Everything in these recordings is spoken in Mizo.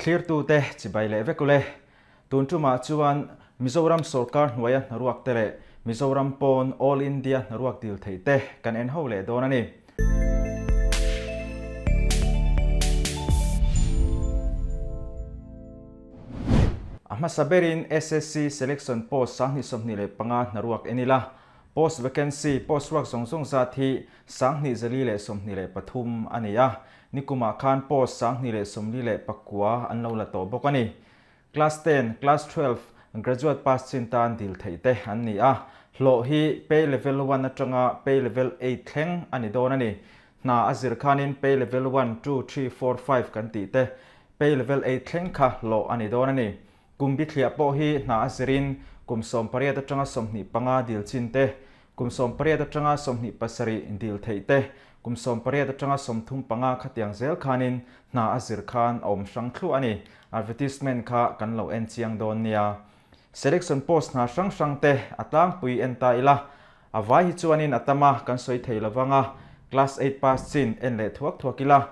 Thlirtute chibai leh vek ule. Tun tumah chuan Mizoram sawrkar hnuaia hnaruak te leh Mizoram pawn All India hnaruak dil theih te kan en ho leh dawn a ni. A hmasa berin SSC Selection Post 2025 hnaruak en ila, Post Vacancy, Post ruak zawng zawng zat hi 2023 a ni a, nikumah khan Post 2049 an lo la tawh bawk a ni. Class ten, Class 12, Graduate pass chin tan dil theih te an ni a, hlawh hi Pay Level one atanga Pay Level eight thleng a ni dawn a ni. Hna a zir khanin Pay Level one, two, three, four, five kan tih te Pay Level eight thleng kha hlawh a ni dawn a ni. Kum bithliah pawh hi hna a zirin kum 18 atanga 25 dil chin te, Kum 18 atanga 27 dil theih te, kum 18 atanga 35 khatiang zel khanin hna a zir khan a awm hrang thluah a ni. Advertisement kha kan lo en chiang dawn nia. Selection post hna hrang hrang te a tlangpui en ta ila, a vai hi chuanin a tam a kan sawi thei lovang a, class eight pass chin en leh thuak thuak ila,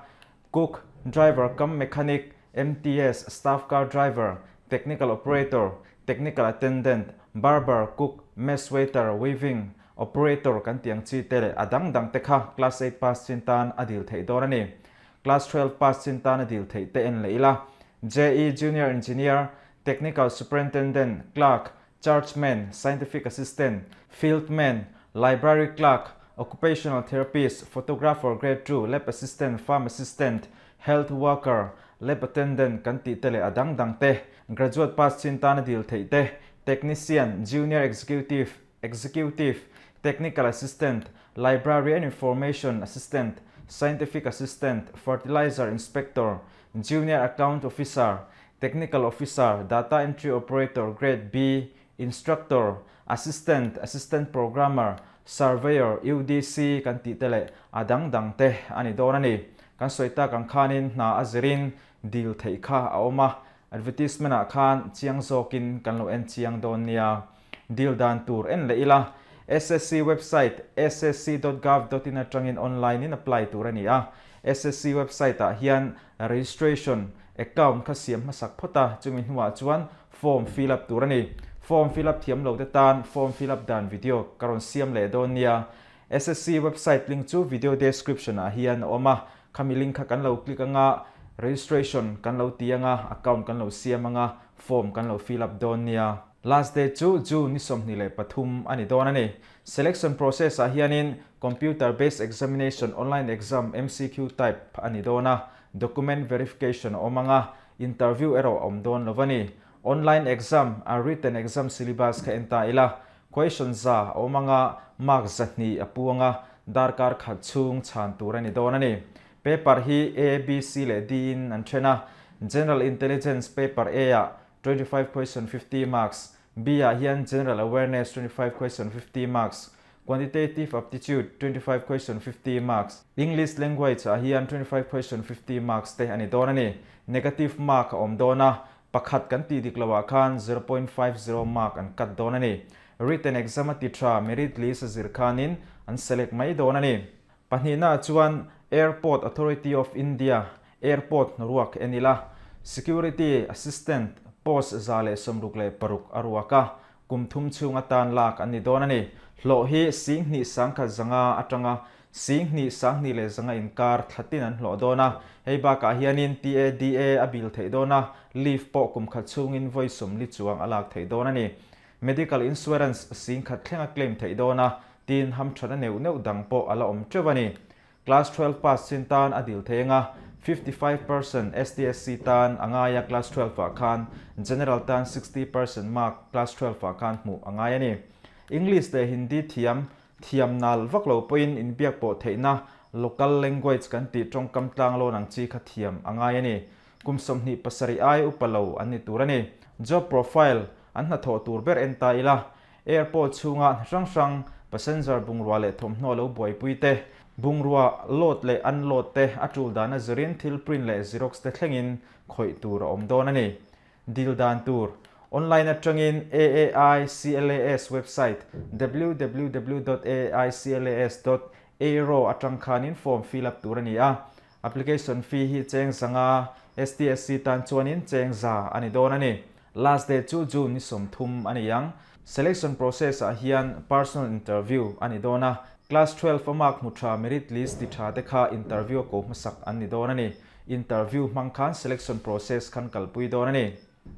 Cook, Driver cum Mechanic, MTS, Staff Car Driver, Technical Operator, Technical Attendant, Barber, Cook, Mess Waiter, Weaving, Operator kan tih ang chi te leh a dang dang te kha Class eight pass chin tan a dil theih dawn a ni. Class 12 pass chin tan a dil theih te en leh ila. JE Junior Engineer, Technical Superintendent, Clerk, Chargeman, Scientific Assistant, Fieldman, Library Clerk, Occupational Therapist, Photographer Grade Two, Lab Assistant, Farm Assistant, Health Worker, Lab Attendant kan tih te leh a dang dang te, Graduate pass chin tana dil theih te, Technician, Junior Executive, Executive, Technical Assistant, Library and Information Assistant, Scientific Assistant, Fertilizer Inspector, Junior Account Officer, Technical Officer, Data Entry Operator Grade B, Instructor, Assistant, Assistant Programmer, Surveyor, UDC kan tih te leh a dang dang te a ni dawn a ni. Kan sawi tak ang khanin hna a zirin dil theih kha a awm a, advertisement ah khan chiang zawkin kan lo en chiang dawn nia. Dil dan tur en leh ila, SSC website ssc.gov.in atangin online in apply tur a ni a. SSC website ah hian registration account kha siam hmasak phawt a, chumi hnuah chuan form fill up tur a ni. Form fill up thiam lo te tan form fill up dan video ka rawn siam leh dawn nia. SSC website link chu video description ah hian a awm a, khami link kha kan lo click anga registration kan lo ti anga account kan lo siam anga form kan lo fill up dawn nia. Last day chu June ni 23 a ni dawn a ni. Selection process ah hianin Computer Based Examination Online Exam MCQ type a ni dawn a, document verification a awm ang a, interview erawh a awm dawn lo a ni. Online exam a written exam syllabus kha en ta ila, question za a awm ang a, mark 200 a pu ang a, darkar khat chhung chhan tur a ni dawn a ni. Paper hi A, B, C leh D in an then a, General Intelligence paper A ah 25 question 50 marks, B ah hian General Awareness 25 question 50 marks, Quantitative Aptitude 25 question 50 marks, English Language ah hian 25 question 50 marks te a ni dawn a ni. Negative mark a awm dawn a, pakhat kan tih dik loh ah khan 0.50 mark an cut dawn a ni. Written exam a ti tha merit list a zir khanin an select mai dawn a ni. Pahnihna ah chuan Airport Authority of India, Airport hnaruak en ila, Security Assistant post 166 a ruak a, kum thum chhung atan lak an ni dawn a ni. Hlawh hi 21,500 atanga 21,200 inkar thlatin an hlawh dawn a, hei bakah hianin TADA a bil theih dawn a, leave pawh kum khat chhungin vawi 40 chuang a lak theih dawn a ni. Medical Insurance 10,000 thleng a claim theih dawn a, tin hamthatna neuh neuh dang pawh a la awm teuh a ni. Class 12 pass chin tan a dil thei anga, 55% STSC tan a ngai a class 12 ah khan, General tan 60% mark class 12 ah khan hmuh a ngai a ni. English leh Hindi thiam, thiam nal vak lo pawhin inbiak pawh theihna local language kan tih tawngkam tlang lawn ang chi kha thiam a ngai a ni. Kum 27 ai upa lo an ni tur a ni. Job profile, an hnathawh tur ber en ta ila, Airport chhunga hna hrang hrang, passenger bungrua leh thawmhnaw lo buaipui te, bungrua load leh unload te a tul dana zirin thil print leh xerox te thlengin khawih tur a awm dawn a ni. Dil dan tur, Online atangin AAI CLAS website www dot aaiclas dot aero atang khanin form fill up tur a ni a. Application fee hi cheng 500. STSC tan chuanin cheng za a ni dawn a ni. Last day chu June ni 30 a ni ang. Selection process ah hian personal interview a ni dawn a, Class 12 a mark hmu tha merit list ti tha te kha interview a ko hmasak an ni dawn a ni. Interview hmang khan selection process khan kalpui dawn a ni.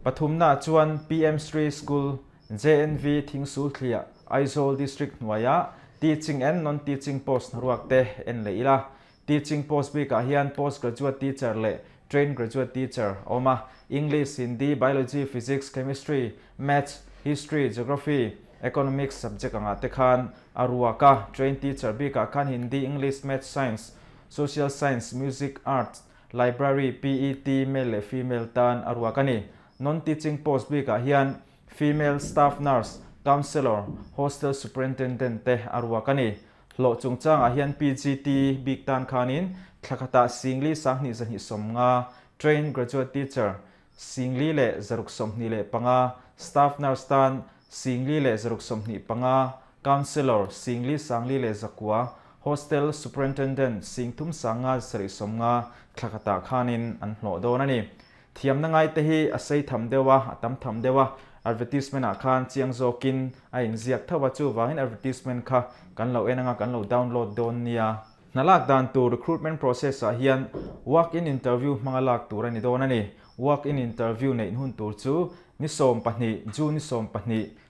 Pathumna chuan PM Sri School, JNV Thingsulthliah, Aizawl District hnuaia Teaching and Non-Teaching post hnaruak te en leh ila. Teaching post bikah hian Post Graduate Teacher leh Trained Graduate Teacher a awm a, English, Hindi, Biology, Physics, Chemistry, Maths, History, Geography, Economics subject angah te khan a ruak a. Trained Teacher bikah khan Hindi, English, Maths, Science, Social Science, Music, Arts, Library, PET, male leh female tan a ruak a ni. Non-teaching post bikah hian Female Staff Nurse, Counsellor, Hostel Superintendent te a ruak a ni. Hlawh chungchangah hian PGT bik tan khanin thla khatah 40 250, Trained Graduate Teacher, 4625, Staff Nurse tan 4625, Counsellor, 49,900, Hostel Superintendent, 3750 thla khatah khanin an hlawh dawn a ni. Thiamna ngaite hi a sei tham deuh a, a tam tham deuh a, advertisement ah khan chiang zawkin a inziak tho a, chuvangin advertisement kha kan lo en anga kan lo download dawn nia. Hna lak dan tur recruitment process ah hian walk-in interview hmanga lak tur a ni dawn a ni. Walk-in interview neih hun tur chu ni 12, June ni 12,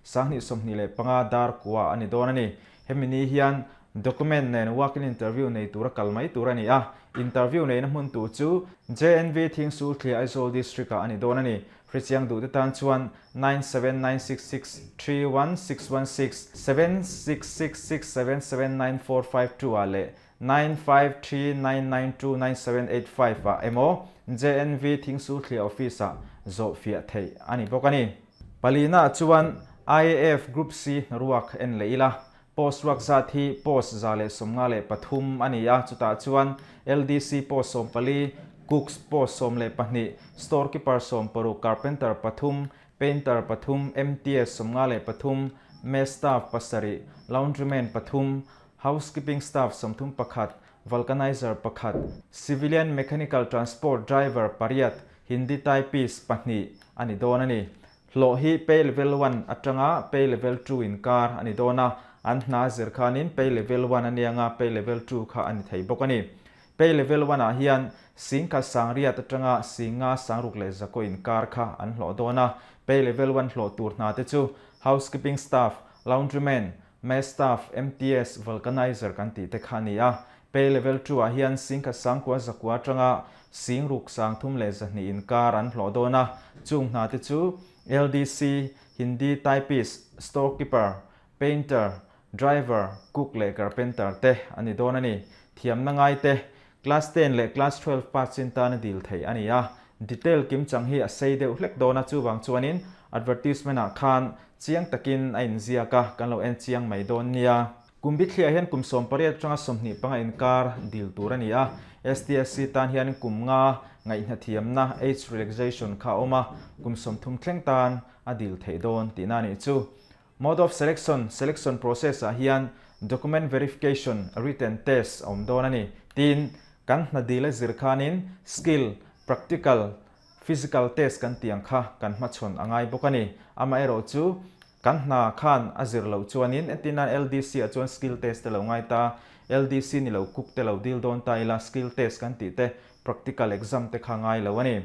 2025 dar kua a ni dawn a ni. Hemi ni hian document nen walk-in interview nei tura kal mai tur a ni a, interview neihna hmun tur chu JNV Thingsulthliah Aizawl District-ah a ni dawn a ni. Hrichiang duhte tan chuan 9796631616, 7666779452 ah leh 9539929785 ah emaw JNV Thingsulthliah Office-ah zawhfiah theih a ni bawk a ni. Palina chuan IAF Group C hnaruak en leh ila, post ruak zat hi post 153 a ni a, chutah chuan LDC post 14, Cooks post 12, Store keeper 16, Carpenter pathum, Painter pathum, MTS 53, Mess staff pasarih, Laundryman pathum, Housekeeping staff 31, Vulcanizer pakhat, Civilian Mechanical Transport driver pariat, Hindi typist pahnih a ni dawn a ni. Hlawh hi pay level one atanga pay level two inkar a ni dawn a, an hna zir khanin pay level one a nia nga pay level two kha a ni thei bawk a ni. Pay level one ah hian 10,000 sangriat atanga 5,000 sangruk leh zakaw inkar kha an hlawh dawn a, pay level one hlawh tur hna te chu housekeeping staff, laundryman, Mess staff, MTS, vulcanizer kan tih te kha a ni a. Pay level two ah hian 10,000 sangkua zakua atanga 6,000 sangthum leh 200 inkar an hlawh dawn a. Chung hna te chu LDC, Hindi typist, store keeper, painter, driver, cook leh carpenter te a ni dawn a ni. Thiamna ngai te, Class ten leh Class 12 pass chin tan a dil theih a ni a. Detail kim chang hi a sei deuh hlek dawn a, chuvang chuanin advertisement ah khan chiang takin a inziak a, kan lo en chiang mai dawn nia. Kum bithliah hian kum 18 atanga 25 inkar dil tur a ni a, STSC tan hian kum nga ngaihhnathiamna, age relaxation, kha a awm a, kum 30 thleng tan a dil theih dawn tihna a nih chu. Mode of selection, Selection process ah hian document verification, written test a awm dawn a ni. Tin, kan hna dil a zir khanin skill, practical, physical test kan tih ang kha kan hmachhawn a ngai bawk a ni. Amaherawh chu kan hna khan a zir loh chuanin entir nan LDC ah chuan skill test te lo ngai ta, LDC ni lo cook te lo dil dawn ta ila skill test kan tih te practical exam te kha ngai lo a ni.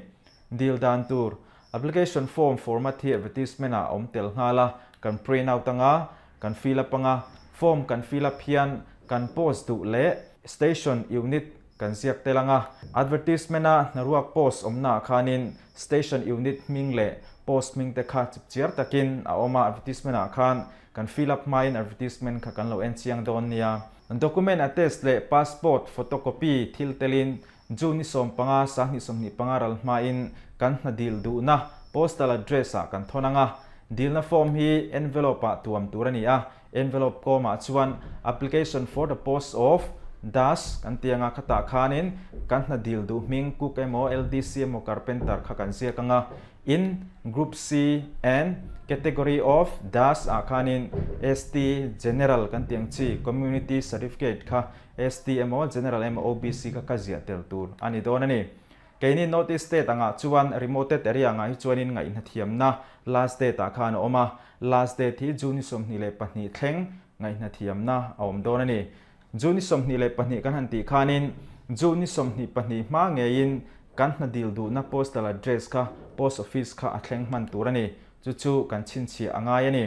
Dil dan tur, Application form format hi advertisement ah a awm tel nghal a, kan print out anga, kan fill up anga, form kan fill up hian kan post duh leh station unit kan ziak tel anga, advertisement a hnaruak post awmna ah khanin station unit hming leh post hming te kha chipchiar takin a awm a, advertisement ah khan kan fill up hmain advertisement kha kan lo en chiang dawn nia. Document attest leh passport photocopy thil telin June ni 15, 2025 ral hmain kan hna dil duhna postal address ah kan thawn ang a. Dilna form hi envelope ah tuam tur a ni a, envelope kawmah chuan Application for the post of Das kan ti ang a, khatah khanin kan hna dil duh hming cook emaw LDC emaw carpenter kha kan ziak ang a. In Group C and Category of Das ah khanin ST General kan ti ang chi Community Certificate kha ST emaw General emaw OBC kha ka ziah tel tur a ni dawn a ni. Keini North East State angah chuan remoted area angah hi chuanin ngaihnathiamna last date ah khan a awm a, last date hi June ni 22 thleng ngaihnathiamna a awm dawn a ni. June ni 22 kan han tih khanin June ni 22 hma ngeiin kan hna dil duhna postal address kha post office kha a thleng hman tur a ni. Chu chu kan chhinchhiah a ngai a ni.